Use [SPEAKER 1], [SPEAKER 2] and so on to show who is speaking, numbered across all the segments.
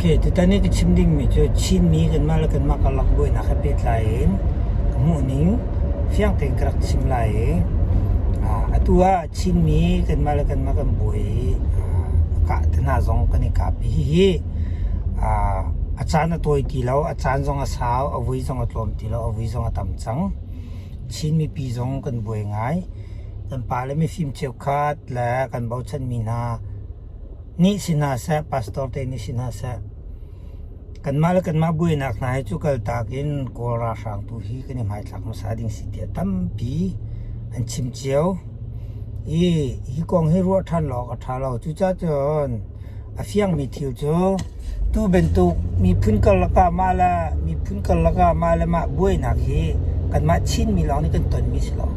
[SPEAKER 1] Okay, tutan i ka chim dingmi cu Chinmi kanmah le kanmah karlak buainak he pehtlai in ka hmuhning fiang tein ka rak chim lai i atu ah Chinmi kanmah le kanmah kan buai i kah te hna zong kan i kap i hihi a caan a tawi ti lo, a caan zong a sau, a vui zong a tlawm ti lo, a vui zong a tam cang. Chin mipi zong kan buai ngai. Kan pale mifim cheukhat le kan bochanmi hna nih si hna seh, pastor te nih si hna seh, kanmah le kanmah buainak hna hi cu kaltak in Kawl ralhrang tu hi kan i hmaithlak hmasa ding si tiah tampi an chim cio. I hi kong hi ruah ṭhan lo awk a ṭha lo. Cucaah cun A fiangmi thil cu tu bantuk miphun karlak ah mah le miphun karlak ah mah le mah buainak hi kanmah Chinmi lawng nih kan tonmi si lo.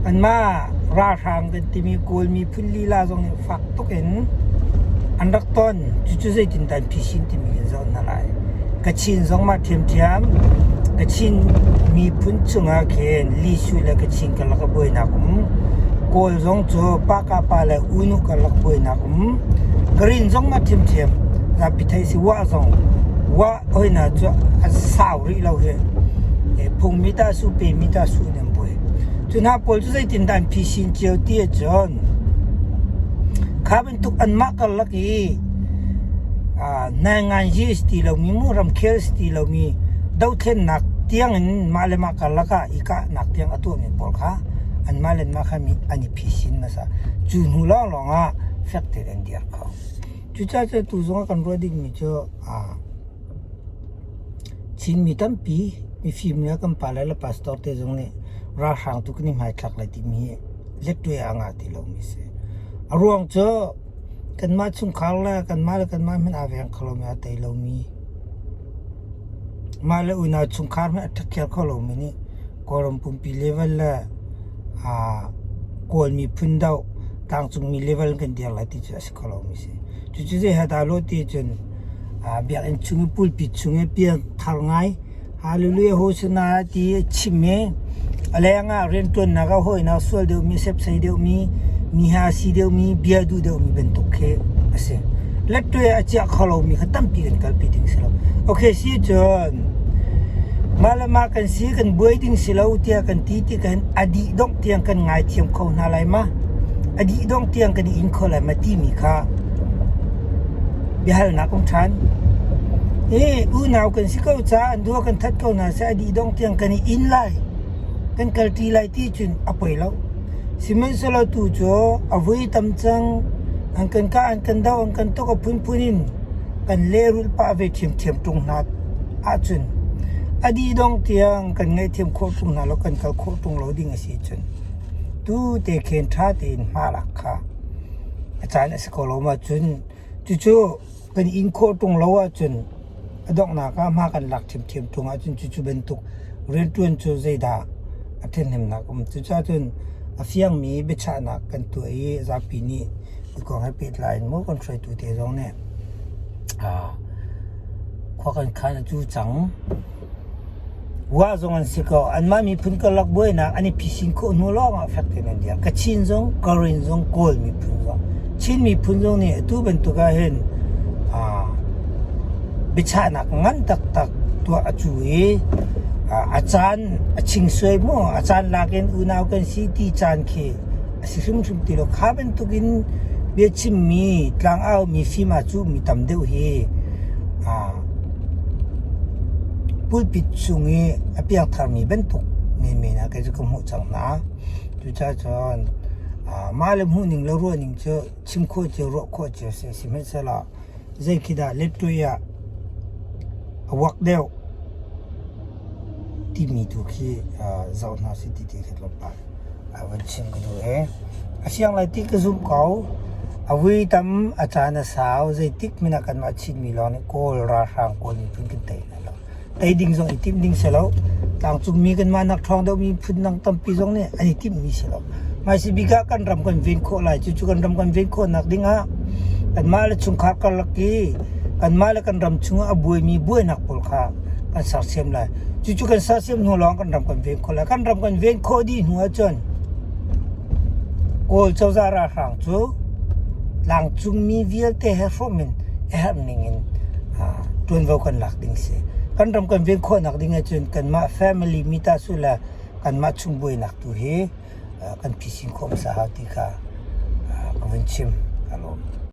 [SPEAKER 1] Anmah ralhrang kan timi Kawl miphun lila zong nih fak tuk in an rak ton. Cucu zeitindah an phisin timi kan zoh hna lai. Kachin zong mah ṭhiamṭhiam. Kachin miphun chungah khin Lisu le Kachin karlak ah buainak um. Kawl zong cu Pakapa le Unu karlak buainak um. Karen zong mah ṭhiamṭhiam. Zapi theih si Wah zong. Wah hoi hna cu an sau rih lo hi. Phungmi ta su pemi ta su in an buai. Cu hna pawl cu zeitindah an phisin cio ti ahcun kha bantuk anmah karlak i nainganzi si ti lomi mu ramkhel si ti lomi dothlennak tiang in mah le mah karlak ah i kahnak tiang a tuahmi pawl kha anmah le anmah kha an i phisin hmasa. Cu hnu lawnglawng ah fek tein an dir kho. Cucaah cu tu zong ah kan ruah dingmi cu Chinmi tampi mifim le kan pale le pastor te zong nih ralhrang tu kan i hmaithlak lai timi hi letṭuai ah a ngah ti lomi si. A ruang cu kanmah chungkhar le kanmah le kanmah hmanh aa veng kho lomi aa tei lomi mah le unau chungkhar hmanh a ṭhakhiar kho lomi nih Kawlram pumpi level le Kawl miphun doh tlangcungmi level kan dir lai ti cu a si kho lomi si. Cucu zei he dah lawh ti cun biakinn chung i pulpit chung i piangthar ngai Hallelujah Hosanna ti a chim i a leng ah rianṭuannak ah hawinak sual deuhmi sepsei deuhmi mi ha si deuhmi bia duh deuhmi bantuk khi a si. Letṭuai a ciah kho lomi kha tampi kan kalpi ding si lo. Okay si cun mah le mah kan si kan buai ding si lo tiah kan ti tikah a dih dongh tiang kan ngaithiam kho hna lai ma? A dih dongh tiang kan i in kho lai ma timi kha biahalnak um ṭhan. Hi unau kan si ko caah an dua kan that ko hna seh a dih dongh tiang kan i inn lai, kan kalṭi lai ti cun a poi lo. Sihmanhsehlaw tu cu a vui tam cang, an kan kah, an kan doh, an kan tuk a phunphun in kan lehrulh pah ve ṭhiamṭhiam ṭung hna ahcun a dih dong tiang kan ngaihthiam khawh ṭung hna lo, kan kal khawh ṭung lo ding a si cun tu te khin ṭha tein hma lak kha a caan a si ko lo ma cun cucu kan inn khawh ṭung lo ahcun a donghnak ah hma kan lak ṭhiamṭhiam ṭung ahcun cucu bantuk rianṭuan cu zeidah a ṭhathnemnak um. Cucaah cun a fiangmi biachahnak kan tuah i zapi nih hi kong he pehtlai in maw kan hruaitu te zong nih khua kan khan a cu cang. Wa zong an si ko. Anmah miphun karlak buainak an i phisin khawh hnu lawng ah fek tein an dir. Kachin zong, Karen zong, Kawl miphun zong. Chin miphun zong nih atu bantuk ah hin biachahnak ngan taktak tuah a cu i a caan a chingsuai mu. A caan lak in unau kan si ti caan khi a si hrimhrim ti lo. Kha bantuk in biachimmi, tlangau mi fim ah cu mi tam deuh hi Pulpit chung i a piangtharmi bantuk menmen ah kei cu ka hmuh cang hna. Cucaah cun mah le hmuhning le ruahning cu chim khawh cio ruah khawh cio si. Sihmanhsehlaw zei khi dah letṭuai ah a uak deuh timi tu khi zoh hna sih ti ti khi tlawmpal. A van chim ka duh i a siang lai ti ka zumh ko. A vui tam, a caan a sau, zeitik hmanh ah kanmah Chinmi lawng nih Kawl ralhrang Kawl miphun kan tei hna lo. Tei ding zong i timh ding si lo. Tlangcungmi kanmah nak ṭhawng deuhmi phun dang tampi zong nih an i timhmi si lo. Hmaisik bik ah kan ram kan ven khawh lai. Cucu kan ram kan ven khawhnak ding ah kanmah le chungkhar karlak i kanmah le kan ram chungah a buaimi buainak pawl kha kan sersiam lai. Cucu kan sersiam hnu lawng kan ram kan ven khawh lai. Kan ram kan ven khawh dih hnu ahcun Kawl cozah ralhrang cu tlangcungmi vialte he hrawm in a herh ning in. ṭuanvo kan lak ding si. Kan ram kan ven khawhnak ding ahcun kanmah family mita su le kanmah chung buainak tu hi kan phisin khawh hmasa hau ti kha ka vun chim. Ka lawm.